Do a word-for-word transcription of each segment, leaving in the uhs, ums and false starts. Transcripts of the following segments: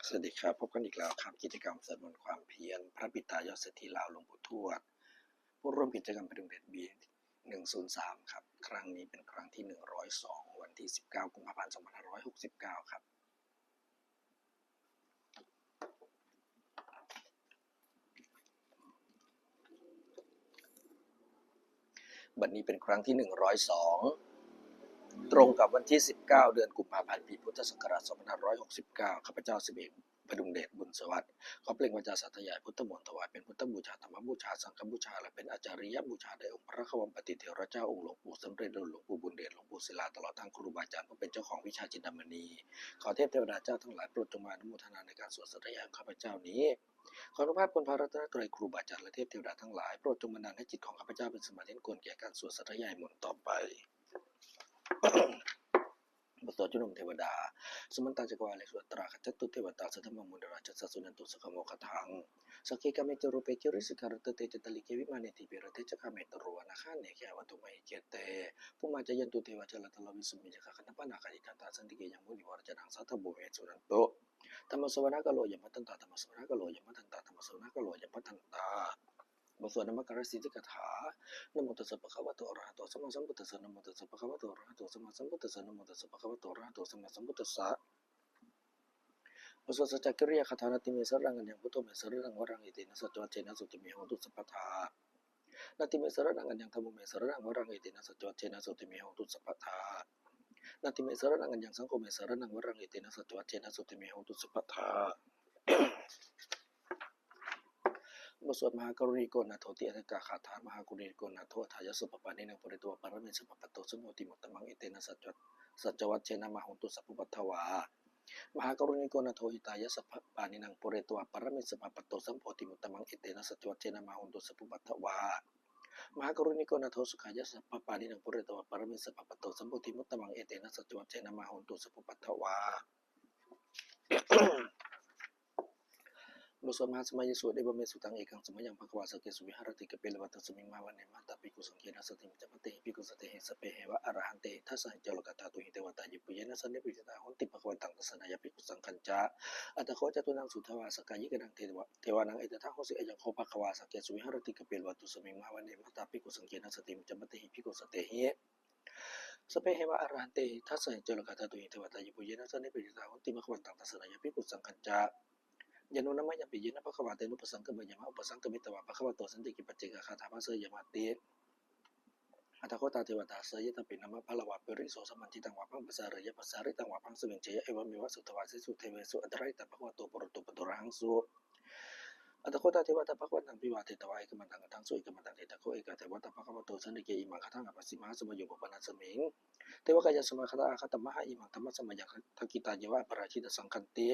สวัสดีครับ พบกันอีกแล้วครับ กิจกรรมสวดมนต์ความเพียร พระปิดตายอดเศรษฐีลาวหลวงปู่ทวด ผู้ร่วมกิจกรรมพดุงเดช B หนึ่งศูนย์สาม ครับ ครั้งนี้เป็นครั้งที่ หนึ่งร้อยสอง วันที่ สิบเก้า กุมภาพันธ์ สองพันห้าร้อยหกสิบเก้า ครับ บัดนี้เป็นครั้งที่ หนึ่งร้อยสอง ตรงกับวันที่ สิบเก้า เดือนกุมภาพันธ์ ปีพุทธศักราช สองพันห้าร้อยหกสิบเก้า ข้าพเจ้า สิบเอก พดุงเดช บุญสวัสดิ์ ขอเปล่งวาจาสาธยายพุทธมนต์ ถวายเป็นพุทธบูชา ธรรมบูชา สังฆบูชา และเป็นอาจาริยบูชาแด่องค์พระควัมปติเถระเจ้า องค์หลวงปู่สำเร็จลุน หลวงปู่บุญเดช หลวงปู่ศิลา ตลอดทั้งครูบาอาจารย์ผู้เป็นเจ้าของวิชาจินดามณี ขอเทพเทวดาเจ้าทั้งหลายโปรดจงมาอนุโมทนาในการสวดสาธยายของข้าพเจ้านี้ ขออนุภาพคุณพระรัตนตรัย ครูบาอาจารย์ และเทพเทวดาทั้งหลาย โปรดจงบันดาลให้จิตของข้าพเจ้าเป็นสมาธิอันควรแก่การสวดสาธยายมนต์ต่อไป บทสวดชุมนุมเทวดา Samantā cakkavāḷesu atrāgacchantu devatā, saddhammaṃ munirājassa suṇantu saggamokkhadaṃ. Sagge kāme ca rūpe girisikharataṭe cantalikkhe vimāne, dīpe raṭṭhe ca gāme taruvanagahane gehavatthumhi khette, bhummā cāyantu devā jalathalavisame yakkhagandhabbanāgā, tiṭṭhantā santike yaṃ munivaravacanaṃ sādhavo me suṇantu. Dhammassavanakālo ayam bhadantā. Dhammassavanakālo ayam bhadantā. Dhammassavanakālo ayam bhadantā. บทสวดนมการสิทธิคาถา Namo tassa bhagavato arahato sammāsambuddhassa. Namo tassa bhagavato arahato sammāsambuddhassa. Namo tassa bhagavato arahato sammāsambuddhassa. บทสวดสัจจกิริยาคาถา Natthi me saraṇaṃ aññaṃ, buddho me saraṇaṃ varaṃ, etena saccavajjena sotthi me hotu sabbadā. Natthi me saraṇaṃ aññaṃ, dhammo me saraṇaṃ varaṃ, etena saccavajjena sotthi me hotu sabbadā. Natthi me saraṇaṃ aññaṃ, saṅgho me saraṇaṃ varaṃ, etena saccavajjena sotthi me hotu sabbadā. บทสวดมหาการุณิโกนาโถติอาทิกาคาถา Mahākāruṇiko nātho atthāya sabbapāṇinaṃ, pūretvā pāramī sabbā patto sambodhimuttamaṃ, etena saccavajjena mā hontu sabbupaddavā. Mahākāruṇiko nātho hitāya sabbapāṇinaṃ, pūretvā pāramī sabbā patto sambodhimuttamaṃ, etena saccavajjena mā hontu sabbupaddavā. Mahākāruṇiko nātho sukhāya sabbapāṇinaṃ, pūretvā pāramī sabbā patto sambodhimuttamaṃ, etena saccavajjena mā hontu sabbupaddavā. บทสวดมหาสมัยสูตร Evamme sutaṃ. Ekaṃ samayaṃ bhagavā sakkesu viharati kapilavatthusmiṃ mahāvane mahatā bhikkhusaṅghena saddhiṃ pañcamattehi bhikkhusatehi sabbeheva arahantehi. Dasahi ca lokadhātūhi devatā yebhuyyena sannipatitā honti bhagavantaṃ dassanāya bhikkhusaṅghañca. Atha kho catunnaṃ suddhāvāsakāyikānaṃ devānaṃ etadahosi: Ayaṃ kho bhagavā sakkesu viharati kapilavatthusmiṃ mahāvane mahatā bhikkhusaṅghena saddhiṃ pañcamattehi bhikkhusatehi sabbeheva arahantehi. Dasahi ca lokadhātūhi devatā yebhuyyena sannipatitā honti bhagavantaṃ dassanāya bhikkhusaṅghañca. Yannūna mayampi yena bhagavā tenupasaṅkameyyāma, upasaṅkamitvā bhagavato santike paccekagāthā bhāseyyāmāti. Atha kho tā devatā seyyathāpi nāma balavā puriso sammiñjitaṃ vā bāhaṃ pasāreyya, pasāritaṃ vā bāhaṃ sammiñjeyya, evameva suddhāvāsesu devesu antarahitā bhagavato purato pāturahaṃsu. Atha kho tā devatā bhagavantaṃ abhivādetvā ekamantaṃ aṭṭhaṃsu. Ekamantaṃ ṭhitā kho ekā devatā bhagavato santike imaṃ gāthaṃ abhāsi: Mahāsamayo pavanasmiṃ, devakāyā samāgatā, āgatamha imaṃ dhammasamayaṃ, dakkhitāyeva aparājitasaṅghanti.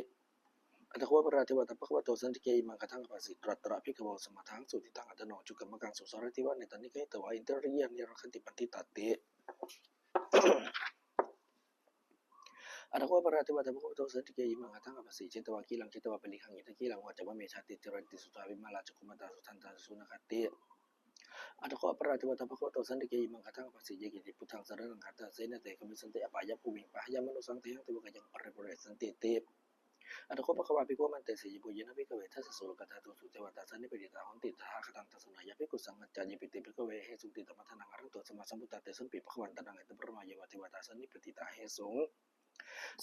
Atha kho aparā devatā bhagavato santike imaṃ gāthaṃ abhāsi: Tatra bhikkhavo samādahaṃsu, cittaṃ attano ujukamakaṃsu, sārathīva nettāni gahetvā, indriyāni rakkhanti paṇḍitāti. Atha kho aparā devatā bhagavato santike imaṃ gāthaṃ abhāsi: Chetvā khīlaṃ chetvā palighaṃ, indakhīlaṃ oghatiṇṇaṃ, me sātīti saraṇamati, sutvā vimalā cakkhumatā, sudantā susunāgāti. Atha kho aparā devatā bhagavato santike imaṃ gāthaṃ abhāsi: Ye keci buddhaṃ saraṇaṃ gatāse, na te gamissanti apāyabhūmiṃ, pahāya mānusaṃ dehaṃ, devakāyaṃ paripūressantīti. Atha kho bhagavā bhikkhū āmantesi: Yebhuyyena bhikkhave dasasu lokadhātūsu devatā sannipatitā honti tathāgataṃ dassanāya bhikkhusaṅghañca. Yepi te bhikkhave ahesuṃ atītamaddhānaṃ arahanto sammāsambuddhā, tesampi bhagavantānaṃ etaparamāyeva devatā sannipatitā ahesuṃ.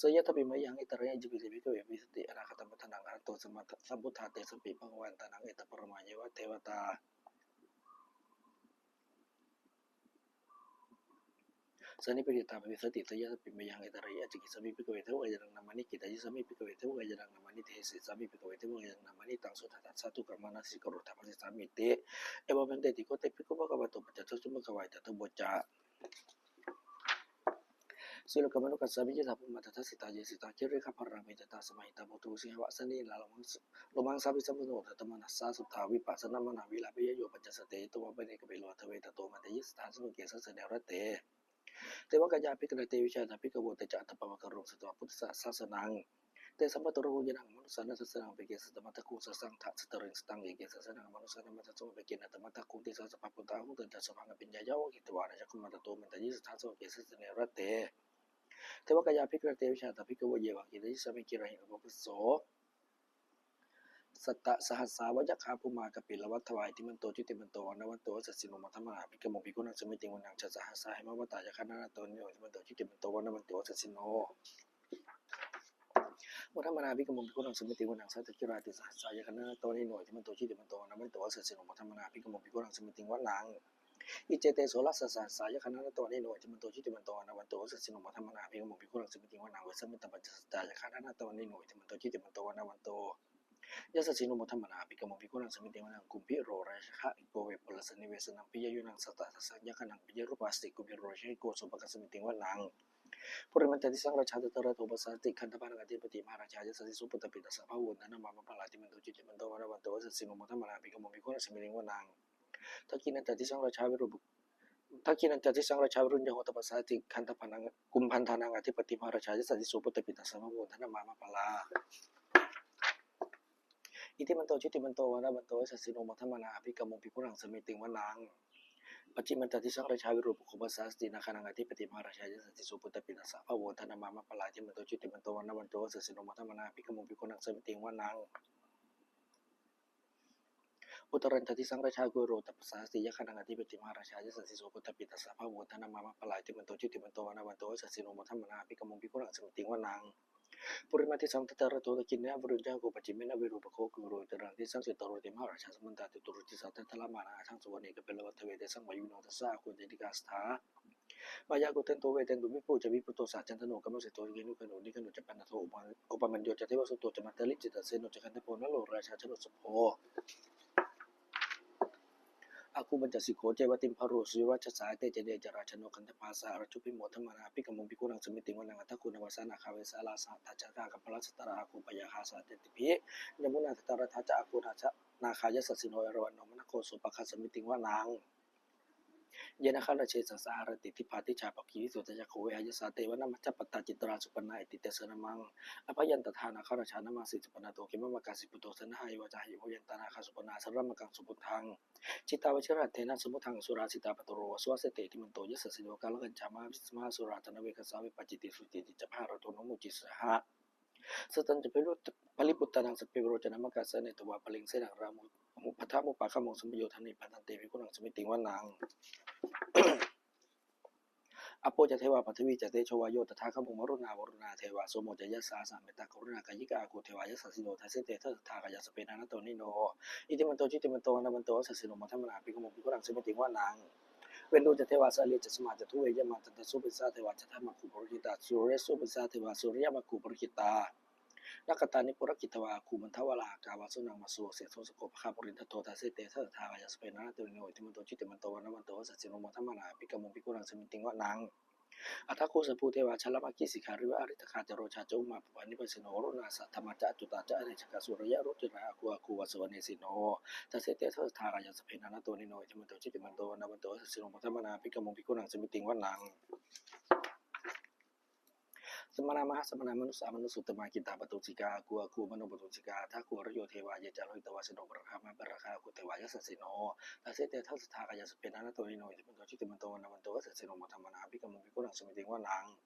Seyyathāpi mayhaṃ etarahi. Yepi te bhikkhave bhūyisi anāgatamaddhānaṃ arahanto sammāsambuddhā, tesampi bhagavantānaṃ etaparamāyeva devatā sannipatitā bhavissati. Seyyathāpi mayhaṃ etarahi. Ācikkhissāmi bhikkhave devakāyānaṃ nāmāni, kittayissāmi bhikkhave devakāyānaṃ nāmāni, desissāmi bhikkhave devakāyānaṃ nāmāni, taṃ suṇātha sādhukaṃ manasikarotha bhāsissāmīti. Evaṃ bhanteti kho te bhikkhū bhagavato paccassosuṃ. Bhagavā etadavoca: Silokamanukassāmi, yattha bhummā tadassitā; ye sitā girigabbharaṃ, pahitattā samāhitā. Puthū sīhāva sallīnā, lomahaṃsābhisambhuno; odātamanasā suddhā, vippasannamanāvilā. Bhiyyo pañcasate ñatvā, vane kāpilavatthave; tato āmantayi satthā, sāvake sāsane rate. Devakāyā abhikkantā, te vijānātha bhikkhavo; te ca ātappamakaruṃ, sutvā buddhassa sāsanaṃ. Tesampāturahu ñāṇaṃ, amanussāna dassanaṃ; appeke satamaddakkhuṃ, sahassaṃ atha sattariṃ. Sataṃ eke sahassānaṃ, amanussānamaddasuṃ; appekenantaṃ pamoddakkhuṃ, tesaṃ sabbabhūtaṃ āhuntaṃ; taṃ sabbamaññeyya, vavakkhitvāna cakkhumā; tato āmantayi satthā, sāvake sāsane rate. Devakāyā abhikkantā, te vijānātha bhikkhavo; ye vohaṃ kittayissāmi, girāhi anupubbaso. sattasahassā va yakkhā bhummā kāpilavatthavā, iddhimanto jutimanto vaṇṇavanto yasassino, modamānā abhikkāmuṃ bhikkhūnaṃ samitiṃ vanaṃ. Chasahassā hemavatā yakkhā nānattavaṇṇino, iddhimanto jutimanto vaṇṇavanto yasassino, modamānā abhikkāmuṃ bhikkhūnaṃ samitiṃ vanaṃ. Sātāgirā tisahassā yakkhā nānattavaṇṇino, iddhimanto jutimanto vaṇṇavanto yasassino, modamānā abhikkāmuṃ bhikkhūnaṃ samitiṃ vanaṃ. Iccete soḷasasahassā yakkhā nānattavaṇṇino, iddhimanto jutimanto vaṇṇavanto yasassino, modamānā abhikkāmuṃ bhikkhūnaṃ samitiṃ vanaṃ. Vessāmittā pañcasatā yakkhā nānattavaṇṇino, iddhimanto jutimanto vaṇṇavanto yasassino, modamānā abhikkāmuṃ bhikkhūnaṃ samitiṃ vanaṃ. Kumbhīro rājagahiko vepullassa nivesanaṃ, bhiyyo naṃ satasahassaṃ yakkhānaṃ payirupāsati, kumbhīro rājagahiko sopāga samitiṃ vanaṃ. Purimañca disaṃ rājā dhataraṭṭho pasāsati, gandhabbānaṃ ādhipati mahārājā yasassi so. Puttāpi tassa bahavo indanāmā mahabbalā, iddhimanto jutimanto vaṇṇavanto yasassino, modamānā abhikkāmuṃ bhikkhūnaṃ samitiṃ vanaṃ. Dakkhiṇañca disaṃ rājā viru dakkhiṇañca disaṃ rājā virūḷho tappasāsati, kumbhaṇḍānaṃ ādhipati mahārājā yasassi so. Puttāpi tassa bahavo indanāmā mahabbalā, iddhimanto jutimanto vaṇṇavanto yasassino, modamānā abhikkāmuṃ bhikkhūnaṃ samitiṃ vanaṃ. Pacchimañca disaṃ rājā virūpakkho pasāsati, nāgānaṃ ādhipati mahārājā yasassi so. Puttāpi tassa bahavo indanāmā mahabbalā, iddhimanto jutimanto vaṇṇavanto yasassino, modamānā abhikkāmuṃ bhikkhūnaṃ samitiṃ vanaṃ. Uttarañca disaṃ rājā kuvero tappasāsati, yakkhānaṃ ādhipati mahārājā yasassi so. Puttāpi tassa bahavo indanāmā mahabbalā, iddhimanto jutimanto vaṇṇavanto yasassino, modamānā abhikkāmuṃ bhikkhūnaṃ samitiṃ vanaṃ. Purimaṃ disaṃ dhataraṭṭho dakkhiṇena virūḷhako, pacchimena virūpakkho kuvero, uttaraṃ disaṃ cittarū iti mahārājā, samantā caturo disā daddallamānā aṭṭhaṃsu vane kāpilavatthave. Tesaṃ māyavino dasa āgū jetvā nāgā sahassaṃ, māyā kuṭeṇḍu veṭeṇḍu viṭū ca viṭuṭo saha, candano kāmaseṭṭho kinnughaṇḍu nighaṇḍu ca panādo, opamañño ca devasūto ca mātali, cittaseno ca gandhabbo naḷo rājā janosabho, āgū pañcasikho ceva timbarū suriyavacchasā. Ete caññe ca rājāno gandhabbā saha rājubhi, modamānā abhikkāmuṃ bhikkhūnaṃ samitiṃ vanaṃ. Athāgū nābhasā nāgā vesālā saha tacchakā, kambalassatarā āgū pāyāgā saha ñātibhi, yāmunā dhataraṭṭhā ca āgū nāgā yasassino, erāvaṇo mahānāgo sopāga samitiṃ vanaṃ. Ye nāgarāje sahasā haranti, dibbā dijā pakkhi visuddhacakkhū, vehāsayā te vanamajjhapattā citrā supaṇṇā, iti tesa nāmaṃ. Abhayantadā nāgarājānamāsi, supaṇṇato khemamakāsi buddho, saṇhāhi vācāhi upavhayantā, nāgā supaṇṇā saraṇamakaṃsu buddhaṃ. Jitā vajirahatthena samuddaṃ asurā sitā, bhātaro vāsavassete iddhimanto yasassino, kālakañjā mahābhismā asurā dānaveghasā, vepacitti sucitti ca pahārādo namucī saha. Satañca baliputtānaṃ sabbe verocanāmakā, sannayhitvā baliṃ senaṃ rāhubhaddamupāgamuṃ, samayodāni bhaddante bhikkhūnaṃ samitiṃ vanaṃ. Āpo ca devā pathavī ca tejo vāyo tadāgamuṃ, varuṇā vāruṇā devā somo ca yasasā saha, mettākaruṇākāyikā āgū devā yasassino, dasete dasadhā kāyā sabbe nānattavaṇṇino, iddhimanto jutimanto vaṇṇavanto yasassino, modamānā abhikkāmuṃ bhikkhūnaṃ samitiṃ vanaṃ. Veṇḍū ca devā sahalī ca soma ca duve yamā, candassūpanisā devā candamāgū purakkhitā, suriyassūpanisā devā suriyamāgū purakkhitā, nakkhattāni purakkhitvā āgū mandavalāhakā, vasūnaṃ vāsavo seṭṭho sakkopāga purindado, dasete dasadhā kāyā sabbe nānattavaṇṇino, iddhimanto jutimanto vaṇṇavanto yasassino, modamānā abhikkāmuṃ bhikkhūnaṃ samitiṃ vanaṃ. Athāgū sahabhū devā jalamaggisikhāriva, ariṭṭhakā ca rojā ca umāpupphanibhāsino, varuṇā sahadhammā ca accutā ca anejakā, sūleyyarucirā āgū āgū vāsavanesino, dasete dasadhā kāyā sabbe nānattavaṇṇino, iddhimanto jutimanto vaṇṇavanto yasassino, modamānā abhikkāmuṃ bhikkhūnaṃ samitiṃ vanaṃ. Samānā mahāsamānā mānusā mānusuttamā, khiḍḍāpadūsikā āgū āgū manopadūsikā, athāgū harayo devā ye ca lohitavāsino, pāragā mahāpāragā āgū devā yasassino, dasete dasadhā kāyā sabbe nānattavaṇṇino, iddhimanto jutimanto vaṇṇavanto yasassino, modamānā abhikkāmuṃ bhikkhūnaṃ samitiṃ vanaṃ.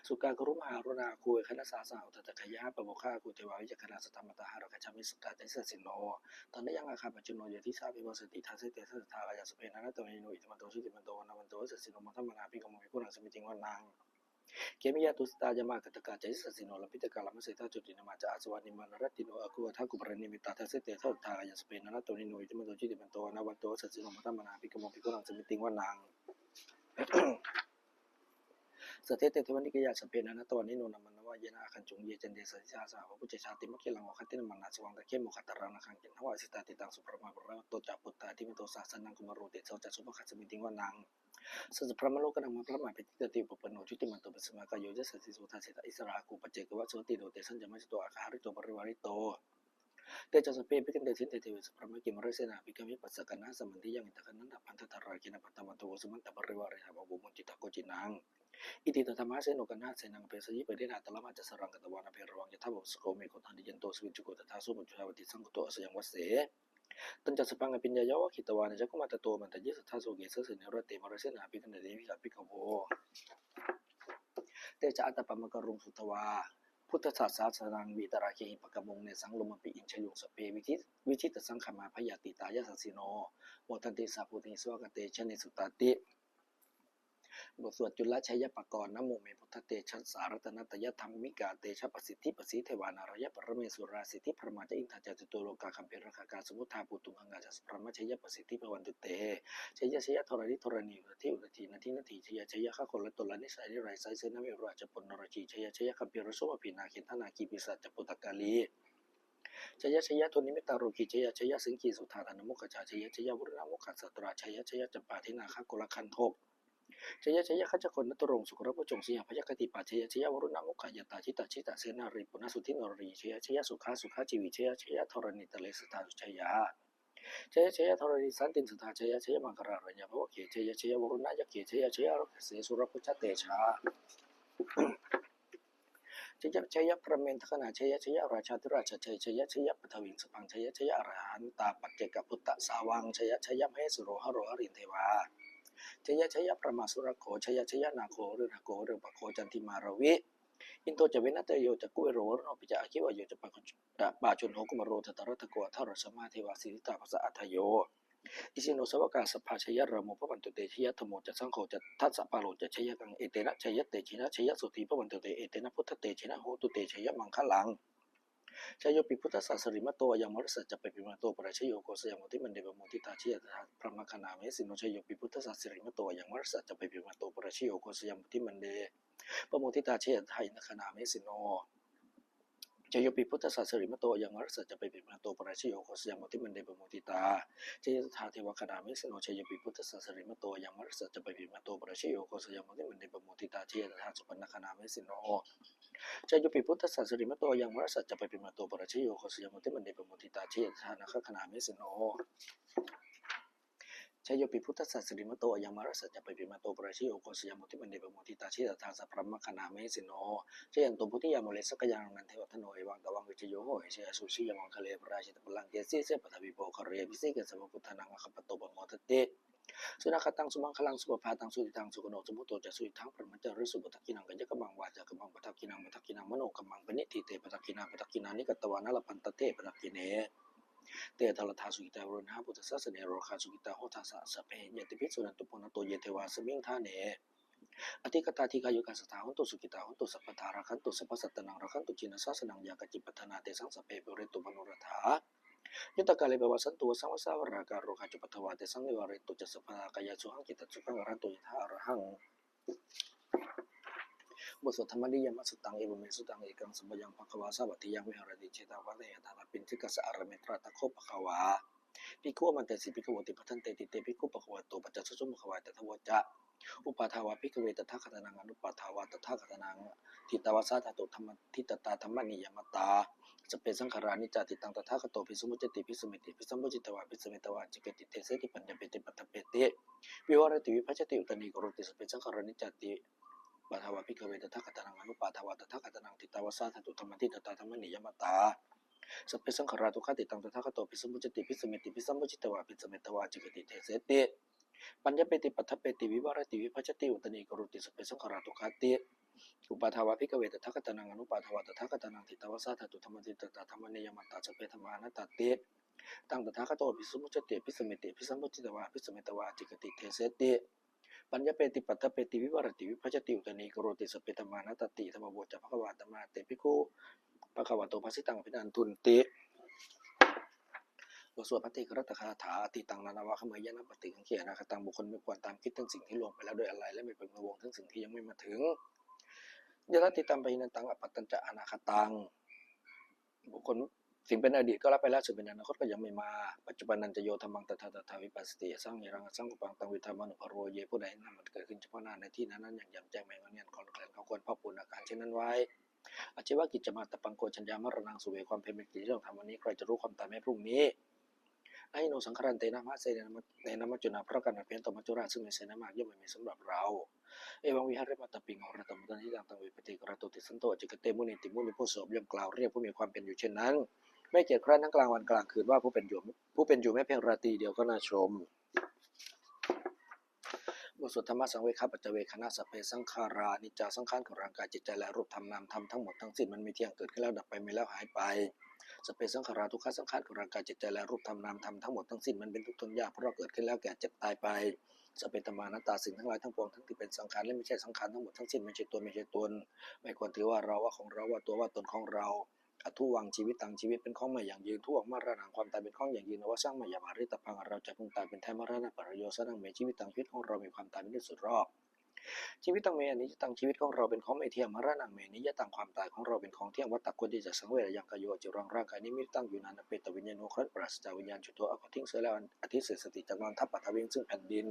Sukkā karumhā aruṇā āgū veghanasā saha, odātagayhā pāmokkhā āgū devā veyyākaraṇasātrā, mātā hāragajā mihisātrā ca yasassino, thanayaṃ āgā pajjunno ye disā abhivassati, dasete dasadhā kāyā sabbe nānattavaṇṇino, iddhimanto jutimanto vaṇṇavanto yasassino, modamānā abhikkāmuṃ bhikkhūnaṃ samitiṃ vanaṃ. Khemiyā tusitā yāmā kaṭṭhakā ca yasassino, lambītakā lāmaseṭṭhā jotināmā ca āsavā, nimmānaratino āgū athāgū paranimmitā, dasete dasadhā kāyā sabbe nānattavaṇṇino, iddhimanto jutimanto vaṇṇavanto yasassino, modamānā abhikkāmuṃ bhikkhūnaṃ samitiṃ vanaṃ. Saṭṭhete devanikāyā sabbe nānattavaṇṇino, nāmanvayena āgañchuṃ ye caññe sadisā saha, pavutthajātimakkhīlaṃ oghatiṇṇamanāsavaṃ, dakkhemoghataraṃ nāgaṃ candaṃva asitātitaṃ, subrahmā paramatto ca puttā iddhimato saha, sanaṅkumāro tisso ca sopāga samitiṃ vanaṃ. Sahassabrahmalokānaṃ mahābrahmābhitiṭṭhati, upapanno jutimanto bhismākāyo yasassi so, dasete dasadhā issarā āgū paccekavasavattino, tesañca majjhato āgā hārito parivārito. Te ca sabbe abhikkante sinde deve sabrahmake, mārasenā abhikkāmi passa kaṇhassa mandiyaṃ, indakhānattappaṇḍatarāyena vantamanto vo samantā parivāretha, mā vo muñcittha koci naṃ. Iti tattha mahāseno kaṇhasenaṃ apesayi, pāṇinā talamāhacca saraṃ katvāna bheravaṃ, yathā pāvussako megho thanayanto savijjuko, tadā so paccudāvatti saṅkuddho asayaṃvase. Tañca sabbaṃ abhiññāya vavakkhitvāna cakkhumā, tato āmantayi satthā sāvake sāsane rate, mārasenā abhikkante vijānātha bhikkhavo. Te ca ātappamakaruṃ sutvā Buddhassa sāsanaṃ vītarāgehi pakkāmuṃ, nesaṃ lomampi iñjayuṃ, sabbe vijitasaṅgāmā bhayātītā yasassino, modanti saha bhūtehi sāvakā te janesutāti. บทสวดจุลชัยปกรณ์ Namo me buddhatejassa ratanattayadhammikā tejapasiddhi pasīdevā nārāyaparamesurā siddhibrahmā ca indā ca catulokā gambhīrakkhakā samuddā bhūtuṃ gaṅgā ca sabrahmajayapasiddhi bhavantu te. Jaya jaya dharaṇi dharaṇī udadhi udadhī nadi nadī, jaya jaya gaganalatanalanisaya nirayasayasena meru raja puna rajī, jaya jaya gambhīrasombhī nāgendanāgī pisāca bhūtakālī, jaya jaya dunnimittarogī, jaya jaya siṅgī sudādānamukhajā, jaya jaya varuṇamukhasātrā, jaya jaya campādināgakulagandhok, jaya jaya gajjagonnaturaṅga sukarabhujaṅga sīhabyagghadīpā, jaya jaya varuṇamukhayātrā jita jita senārī puna suddhi narī, jaya jaya sukhā sukhā jīvī, jaya jaya dharaṇītale sadā sujayā, jaya jaya dharaṇī santin sadā, jaya jaya maṅkararāje bhavagge, jaya jaya varuṇayakkhe, jaya jaya rakkhase surabhujatejā, jaya jaya brahmendagaṇā, jaya jaya rājādhirājā, jaya jaya paṭhaviṃ sabbaṃ, jaya jaya arahantā paccekabuddhasāvaṃ, jaya jaya mahesuro haro harindevā, jaya jaya brahmā surakkho, jaya jaya nāgo viruḷhako virūpakkho candimā ravi, indo ca venateyyo ca kuvero varuṇopi ca, aggi vāyo ca pājuṇho kumāro dhataraṭṭhako, aṭṭhārasa mahādevā siddhitāpasa-ādayo, isino sāvakā sabbā jaya rāmo bhavantu te, jaya dhammo ca saṅgho ca dasapālo ca jayakaṃ, etena jayatejena jayasotthī bhavantu te, etena buddhatejena hotu te jayamaṅgalaṃ. Jayopi buddhassa sirīmato ayaṃ, mārassa ca pāpimato parājayo, ugghosayuṃ bodhimaṇḍe pamoditā, jaya tadā brahmagaṇā mahesino. Jayopi buddhassa sirīmato ayaṃ, mārassa ca pāpimato parājayo, ugghosayuṃ bodhimaṇḍe pamoditā, jaya tadā indagaṇā mahesino. Jayopi buddhassa sirīmato ayaṃ, mārassa ca pāpimato parājayo, ugghosayuṃ bodhimaṇḍe pamoditā, jaya tadā devagaṇā mahesino. Jayopi buddhassa sirīmato ayaṃ, mārassa ca pāpimato parājayo, ugghosayuṃ bodhimaṇḍe pamoditā, jaya tadā supaṇṇagaṇā mahesino. Jayopi buddhassa sirīmato ayaṃ, mārassa ca pāpimato parājayo, ugghosayuṃ bodhimaṇḍe pamoditā, jaya tadā nāgagaṇā mahesino. Jayopi buddhassa sirīmato ayaṃ, mārassa ca pāpimato parājayo, ugghosayuṃ bodhimaṇḍe pamoditā, jaya tadā sabrahmagaṇā mahesino. Jayanto bodhiyā mūle sakyānaṃ nandivaḍḍhano, evaṃ tvaṃ vijayo hohi jayassu jayamaṅgale, aparājitapallaṅke sīse paṭhavipokkhare, abhiseke sabbabuddhānaṃ aggappatto pamodati. Sunakkhattaṃ sumaṅgalaṃ supabhātaṃ suhuṭṭhitaṃ, sukhaṇo sumuhutto ca suyiṭṭhaṃ brahmacārisu, padakkhiṇaṃ kāyakammaṃ vācākammaṃ padakkhiṇaṃ, padakkhiṇaṃ manokammaṃ paṇidhī te padakkhiṇā, padakkhiṇāni katvāna labhantatthe padakkhiṇe. Te atthaladdhā sukhitā viruḷhā buddhasāsane, arogā sukhitā hotha saha sabbehi ñātibhi. Suṇantu bhonto ye devā asmiṃ ṭhāne adhigatā, dīghāyukā sadā hontu, sukhitā hontu sabbadā, rakkhantu sabbasattānaṃ, rakkhantu jinasāsanaṃ, yā kāci patthanā tesaṃ sabbe pūrentu manorathā, yuttakāle pavassantu vassaṃ vassāvalāhakā, rogā cupaddavā tesaṃ nivārentu ca sabbadā, kāyāsukhaṃ cittisukhaṃ arahantu yathārahaṃ. บทสวดธรรมนิยามสุตตัง Evaṃ me sutaṃ. Ekaṃ samayaṃ bhagavā sāvatthiyaṃ viharati jetavane anāthapiṇḍikassa ārāme. Tatra kho bhagavā bhikkhū āmantesi bhikkhavoti. Bhadanteti te bhikkhū bhagavato paccassosuṃ. Bhagavā etadavoca: Uppādā vā bhikkhave tathāgatānaṃ anuppādā vā tathāgatānaṃ, ṭhitā va sā dhātu dhammaṭṭhitatā dhammaniyāmatā, sabbe saṅkhārā aniccāti. Taṃ tathāgato abhisambujjhati abhisameti, abhisambujjhitvā abhisametvā ācikkhati deseti paññapeti paṭṭhapeti vivarati vibhajati uttānīkaroti, sabbe saṅkhārā aniccāti. Uppādā vā bhikkhave tathāgatānaṃ anuppādā vā tathāgatānaṃ, ṭhitā va sā dhātu dhammaṭṭhitatā dhammaniyāmatā, sabbe saṅkhārā dukkhāti. Taṃ tathāgato abhisambujjhati abhisameti, abhisambujjhitvā abhisametvā ācikkhati deseti paññapeti paṭṭhapeti vivarati vibhajati uttānīkaroti, sabbe saṅkhārā dukkhāti. Uppādā vā bhikkhave tathāgatānaṃ anuppādā vā tathāgatānaṃ, ṭhitā va sā dhātu dhammaṭṭhitatā dhammaniyāmatā, sabbe dhammā anattāti. Taṃ tathāgato abhisambujjhati abhisameti, abhisambujjhitvā abhisametvā ācikkhati deseti paññapeti paṭṭhapeti vivarati vibhajati uttānīkaroti, sabbe dhammā anattāti. Idamavoca bhagavā. Attamanā te bhikkhū bhagavato bhāsitaṃ abhinandunti. บทสวดภัทเทกรัตตคาถา Atītaṃ nānvāgameyya nappaṭikaṅkhe anāgataṃ. บุคคลไม่ควรตามคิดถึงสิ่งที่ล่วงไปแล้วโดยอาลัย และไม่พึงพะวงถึงสิ่งที่ยังไม่มาถึง Yadatītampahīnantaṃ appattañca anāgataṃ. บุคคล สิ่งเป็นอดีตก็ละไปแล้ว สิ่งเป็นอนาคตก็ยังไม่มา Paccuppannañca yo dhammaṃ tattha tattha vipassati, asaṃhiraṃ asaṅkuppaṃ taṃ viddhā manubrūhaye. ผู้ใดเห็นธรรมอันเกิดขึ้นเฉพาะหน้าในที่นั้นๆ อย่างแจ่มแจ้งไม่ง่อนแง่น ควรแคลนเขาควรพอกพูนอาการเช่นนั้นไว้ Ajjeva kiccamātappaṃ ko jaññā maraṇaṃ suve. ความเพียรเป็นกิจที่ต้องทำวันนี้ ใครจะรู้ความตายแม้พรุ่งนี้ Na hi no saṅgarantena mahāsenena maccunā, เพราะการผัดเพี้ยนต่อมัจจุราชซึ่งมีเสนามาก ย่อมไม่มีสำหรับเรา Evaṃvihārimātāpiṃ ahorattamatanditaṃ, taṃ ve bhaddekarattoti santo ācikkhate munīti. มุนีผู้สงบย่อมกล่าวเรียกผู้มีความเป็นอยู่เช่นนั้น ไม่เกียจคร้านทั้งกลางวันกลางคืนว่า ผู้เป็นอยู่ ผู้เป็นอยู่แม้เพียงราตรีเดียวก็น่าชม บทสวดธรรมสังเวคปัจจเวกขณะ Sabbe saṅkhārā aniccā สังขารคือร่างกายจิตใจและรูปธรรมนามธรรมทั้งหมดทั้งสิ้นมันไม่เที่ยง เกิดขึ้นแล้วดับไป มีแล้วหายไป Sabbe saṅkhārā dukkhā สังขารคือร่างกายจิตใจและรูปธรรมนามธรรมทั้งหมดทั้งสิ้นมันเป็นทุกข์ทนยาก เพราะเกิดขึ้นแล้วแก่เจ็บตายไป Sabbe dhammā anattā สิ่งทั้งหลายทั้งปวงทั้งที่เป็นสังขารและไม่ใช่สังขารทั้งหมดทั้งสิ้นไม่ใช่ตัวไม่ใช่ตน ไม่ควรถือว่าเราว่าของเราว่าตัวว่าตนของเรา Adhuvaṃ jīvitaṃ ชีวิตเป็นของไม่ยั่งยืน Dhuvaṃ maraṇaṃ ความตายเป็นของยั่งยืน Avassaṃ mayā maritabbaṃ เราจะพึงตายเป็นแท้ Maraṇapariyosānaṃ me jīvitaṃ ชีวิตของเรามีความตายเป็นที่สุดรอบ Jīvitaṃ me aniyataṃ ชีวิตของเราเป็นของไม่เที่ยง Maraṇaṃ me niyataṃ ความตายของเราเป็นของเที่ยง Vata ควรที่จะสังเวช Ayaṃ kāyo aciraṃ ร่างกายนี้มิได้ตั้งอยู่นาน Apetaviññāṇo ครั้นปราศจากวิญญาณ Chuḍḍho อันเขาทิ้งเสียแล้ว Adhisessati จักนอนทับ Paṭhaviṃ ซึ่งแผ่นดิน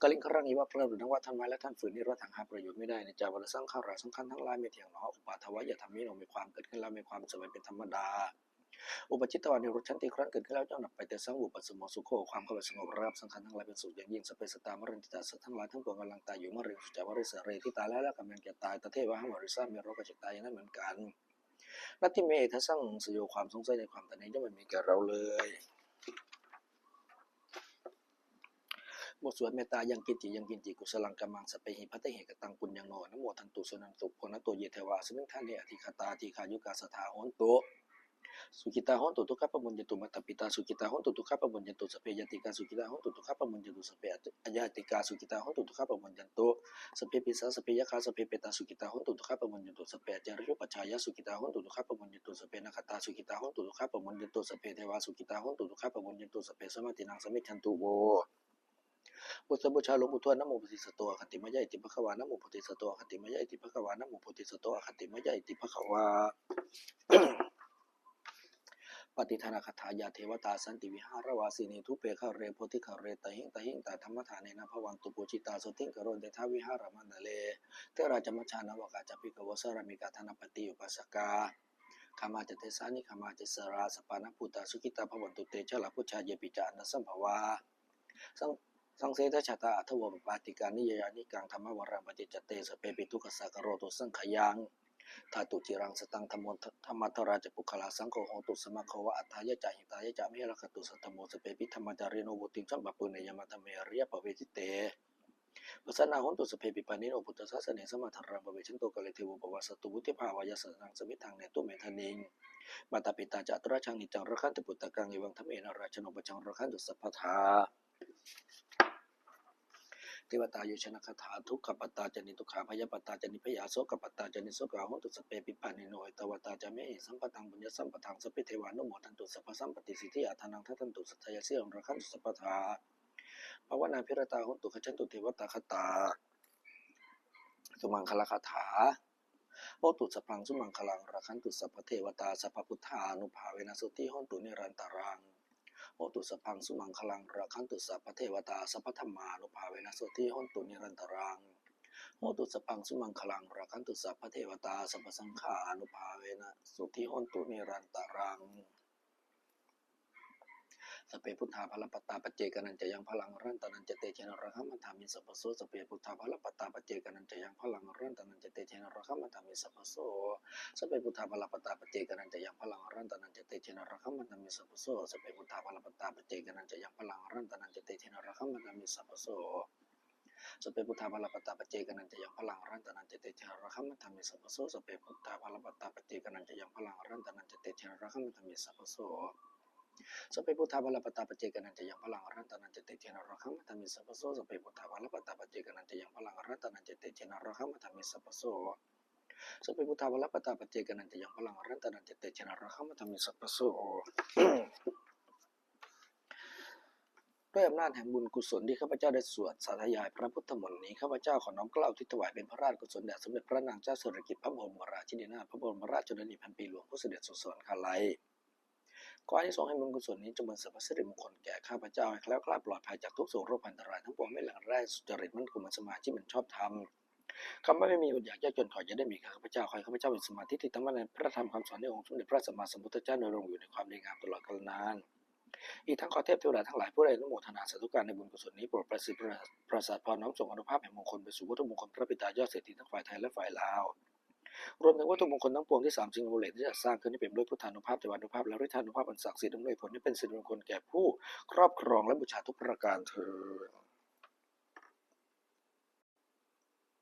Kaliṅgaraṃ iva ประดุจดังว่าท่อนไม้และท่อนฟืน Niratthaṃ หาประโยชน์ไม่ได้ Aniccā vata saṅkhārā สังขารทั้งหลายไม่เที่ยงหนอ Uppādavayadhammino มีความเกิดขึ้นแล้วมีความเสื่อมไปเป็นธรรมดา Uppajjitvā nirujjhanti ครั้นเกิดขึ้นแล้วย่อมดับไป Tesaṃ vūpasamo sukho ความเข้าไปสงบระงับสังขารทั้งหลายเป็นสุขอย่างยิ่ง Sabbe sattā maranti ca สัตว์ทั้งหลายทั้งปวงกำลังตายอยู่ Mariṃsu ca marissare ที่ตายแล้วและกำลังจะตาย Tathevāhaṃ marissāmi เราก็จะตายอย่างนั้นเหมือนกัน Natthi me ettha saṃsayo ความสงสัยในความตายนี้ย่อมไม่มีแก่เราเลย บทสวดเมตตา Yaṃ kiñci yaṃ kiñci kusalaṃ kammaṃ sabbehi katehi kataṃ puññaṃ no anumodantu suṇantu bhonto ye devā asmiṃ ṭhāne adhigatā dīghāyukā sadā hontu sukhitā hontu dukkhā pamuñcantu. Mātā pitā sukhitā hontu dukkhā pamuñcantu. Sabbe ñātikā sukhitā hontu dukkhā pamuñcantu. Sabbe aññātikā sukhitā hontu dukkhā pamuñcantu. Sabbe pisā sabbe yakkhā sabbe petā sukhitā hontu dukkhā pamuñcantu. Sabbe ācariyupajjhāyā sukhitā hontu dukkhā pamuñcantu. Sabbe nakkhattā sukhitā hontu dukkhā pamuñcantu. Sabbe devā sukhitā hontu dukkhā pamuñcantu. Sabbasampattīnaṃ samijjhantu vo. บทสวดบูชาหลวงปู่ทวด Namo bodhisatto āgantimāya iti bhagavā. Namo bodhisatto āgantimāya iti bhagavā. Namo bodhisatto āgantimāya iti bhagavā. Pattidānagāthā. Yā devatā santi vihāravāsinī thūpe ghare bodhighare tahiṃ tahiṃ tā dhammadānena bhavantu pūjitā sotthiṃ karontedha vihāramaṇḍale. Therā ca majjhā navakā ca bhikkhavo sārāmikā dānapatī upāsakā gāmā ca desā nigamā ca issarā sappāṇabhūtā sukhitā bhavantu te. Jalābujā yepi ca aṇḍasambhavā saṃsedajātā athavopapātikā niyyānikaṃ dhammavaraṃ paṭicca te sabbepi dukkhassa karontu saṅkhayaṃ. Ṭhātu ciraṃ sataṃ dhammo dhammaddharā ca puggalā saṅgho hotu samaggo va atthāya ca hitāya ca. Amhe rakkhatu saddhammo sabbepi dhammacārino vuḍḍhiṃ sampāpuṇeyyāma dhamme ariyappavedite. Pasannā hontu sabbepi pāṇino buddhasāsane sammā dhāraṃ pavecchanto kāle devo pavassatu vuḍḍhibhāvāya sattānaṃ samiddhaṃ netu medaniṃ. Mātā pitā ca atrajaṃ niccaṃ rakkhanti puttakaṃ evaṃ dhammena rājāno pajaṃ rakkhantu sabbadā. Devatāuyyojanagāthā. Dukkhappattā ca niddukkhā bhayappattā ca nibbhayā sokappattā ca nissokā hontu sabbepi pāṇino. Ettāvatā ca amhehi sambhataṃ puññasampadaṃ sabbe devānumodantu sabbasampattisiddhiyā. Dānaṃ dadantu saddhāya sīlaṃ rakkhantu sabbadā. Bhāvanābhiratā hontu gacchantu devatāgatā. Sumaṅgalagāthā. Hotu sabbaṃ sumaṅgalaṃ rakkhantu sabbadevatā sabbabuddhānubhāvena sotthī hontu nirantaraṃ. Hotu sabbaṃ sumaṅgalaṃ rakkhantu sabbadevatā sabbadhammānubhāvena sotthī hontu nirantaraṃ. Hotu sabbaṃ sumaṅgalaṃ rakkhantu sabbadevatā sabbasaṅghānubhāvena sotthī hontu nirantaraṃ. Sabbe buddhā balappattā paccekānañca yaṃ balaṃ arahantānañca tejena rakkhaṃ bandhāmi sabbaso. Sabbe buddhā balappattā paccekānañca yaṃ balaṃ arahantānañca tejena rakkhaṃ bandhāmi sabbaso. Sabbe buddhā balappattā paccekānañca yaṃ balaṃ arahantānañca tejena rakkhaṃ bandhāmi sabbaso. Sabbe buddhā balappattā paccekānañca yaṃ balaṃ arahantānañca tejena rakkhaṃ bandhāmi sabbaso. Sabbe buddhā balappattā paccekānañca yaṃ balaṃ arahantānañca tejena rakkhaṃ bandhāmi sabbaso. Sabbe buddhā balappattā paccekānañca yaṃ balaṃ arahantānañca tejena rakkhaṃ bandhāmi sabbaso. Sabbe buddhā balappattā paccekānañca yaṃ balaṃ arahantānañca tejena rakkhaṃ bandhāmi sabbaso. Sabbe buddhā balappattā paccekānañca yaṃ balaṃ arahantānañca tejena rakkhaṃ bandhāmi sabbaso. Sabbe buddhā balappattā paccekānañca yaṃ balaṃ arahantānañca tejena rakkhaṃ bandhāmi sabbaso. ด้วยอำนาจแห่งบุญกุศลที่ข้าพเจ้าได้สวดสาธยายพระพุทธมนต์นี้ ข้าพเจ้าขอน้อมเกล้าอุทิศถวายเป็นพระราชกุศลแด่สมเด็จพระนางเจ้าสิริกิติ์ พระบรมราชินีนาถ พระบรมราชชนนีพันปีหลวง ผู้เสด็จสู่สวรรคาลัย ขออานิสงส์แห่งบุญกุศลนี้จงเป็นสรรพสิริมงคลแก่ข้าพเจ้า ให้แคล้วคลาดปลอดภัยจากทุกข์โศกโรคภัยอันตรายทั้งปวง ไม่หลั่งแร่สุจริตมั่นคงเป็นสมาธิมันชอบธรรม คำว่าไม่มีอดอยากยากจนขออย่าได้มีแก่ข้าพเจ้า ขอให้ข้าพเจ้ามีสมาธิที่ตั้งมั่นในพระธรรมคำสอนในองค์สมเด็จพระสัมมาสัมพุทธเจ้า ดำรงอยู่ในความดีงามตลอดกาลนาน อีกทั้งขอเทพเทวดาทั้งหลายผู้ได้อนุโมทนาสาธุการในบุญกุศลนี้ โปรดประสิทธิ์ประสาทพรน้อมส่งอานุภาพแห่งมงคลไปสู่วัตถุมงคลพระปิดตายอดเศรษฐีทั้งฝ่ายไทยและฝ่ายลาว รวมถึงวัตถุมงคลทั้งปวงที่สามสิ่งอันประเสริฐได้จัดสร้างขึ้น ให้เป็นด้วยพุทธานุภาพ เทวานุภาพ และฤทธานุภาพอันศักดิ์สิทธิ์ อำนวยผลให้เป็นสิริมงคลแก่ผู้ครอบครองและบูชาทุกประการเทอญ